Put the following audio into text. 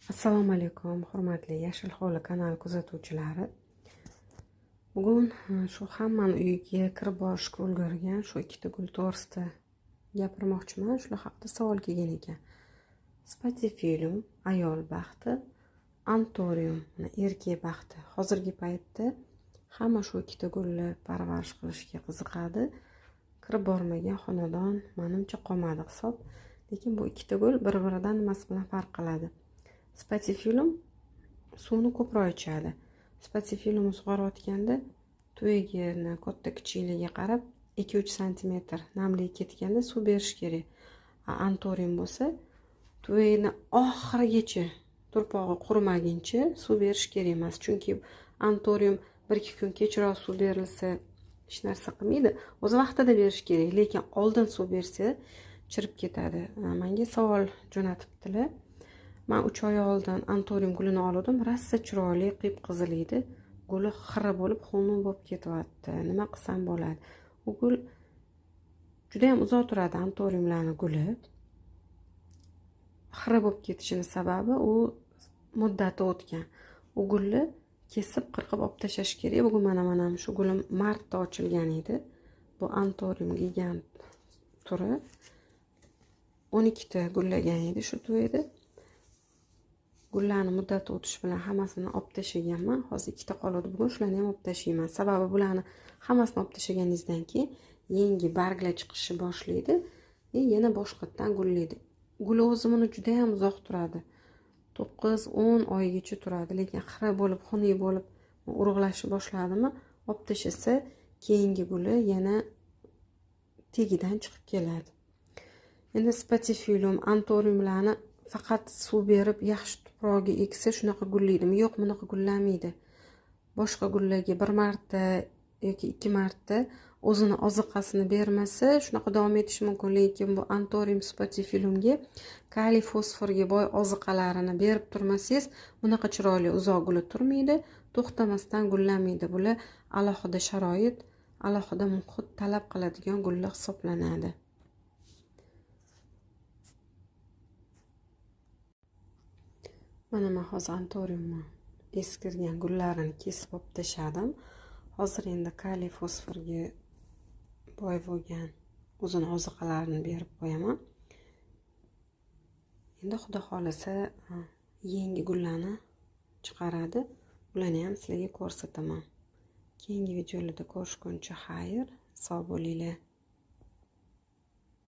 Assalomu alaykum, hurmatli Yashil hovli kanali kuzatuvchilari. Bugun shu hammani uyiga kirib borishga ulgurgan shu ikkita gul to'g'risida gapirmoqchiman. Shular haqida savol kelgan ekan. Spatifilum ayol baxti, Antorium erkak baxti. Hozirgi paytda hamma shu ikkita gulni parvarish qilishga qiziqadi. Kirib bormagan xonadon menimcha qolmadi hisob. Lekin bu ikkita gul bir-biridan nimasi bilan farq qiladi? Spatifilum suvni ko'proq ichadi. Spatifilumni sug'orayotganda tuvagini katta kichikligiga qarab 2-3 santimetr namlik ketganda suv berish kerak. Antorium bo'lsa tuvagini oxirigacha turpog'i qurimaguncha suv berish kerak emas. Chunki antorium 1-2 kun kechroq suv berilsa hech narsa qilmaydi. O'zi vaqtida berish kerak, lekin oldin suv bersa chirib ketadi. Menga savol jo'natibdilar. Men 3 oy oldin antorium gulini oldim. Rosa chiroyli, qip-qizil edi. Guli xira bo'lib, xunuk bo'lib ketyapti. Nima qilsam bo'ladi? U gul juda ham uzoq turadi, antoriumlarning guli. Xira bo'lib ketishining sababi u muddati o'tgan. U gulni kesib, qirqib olib tashlash kerak. Bugun mana shu gulim martda ochilgan edi. Bu antorium gigant turi. 12 ta gullagan edi shu tuvida. Gullarni muddati o'tishi bilan hammasini olib tashlaganman. Hozir 2 ta qoladi. Bugun shularni ham olib tashlayman. Sababi bularni hammasini olib tashlaganingizdan keyin yangi barglar chiqishni boshlaydi va yana boshqatdan gullaydi. Guli o'zi buni juda ham uzoq turadi. 9-10 oygacha turadi, lekin xira bo'lib, xunuk bo'lib urug'lashib boshladimi, olib tashlasa keyingi guli yana tegidan chiqib keladi. Endi spatifilum, antoriumlarni faqat suv berib yaxshi tuprog'iga eksa shunaqa gullaydimi? Yo'q, bunaqa gullamaydi. Boshqa gullarga bir marta yoki 2 marta o'zini oziqasini bermasa shunaqa davom etishi mumkin, lekin bu antorium spatifilumga kaliy fosforga boy oziqalarini berib turmasangiz bunaqa chiroyli uzoq guli turmaydi, to'xtamasdan gullamaydi. Bular alohida sharoit, alohida muhit talab qiladigan gullar hisoblanadi. Mana men hozir antoriumni eskirgan gullarini kesib olib tashladim. Hozir endi kaliy fosforga boy bo'lgan o'zini oziqalarini berib qo'yaman. Endi Xudo xolasa yangi gullarni chiqaradi. Ularni ham sizlarga ko'rsataman. Keyingi videolarda ko'rishguncha xayr, sog' bo'linglar.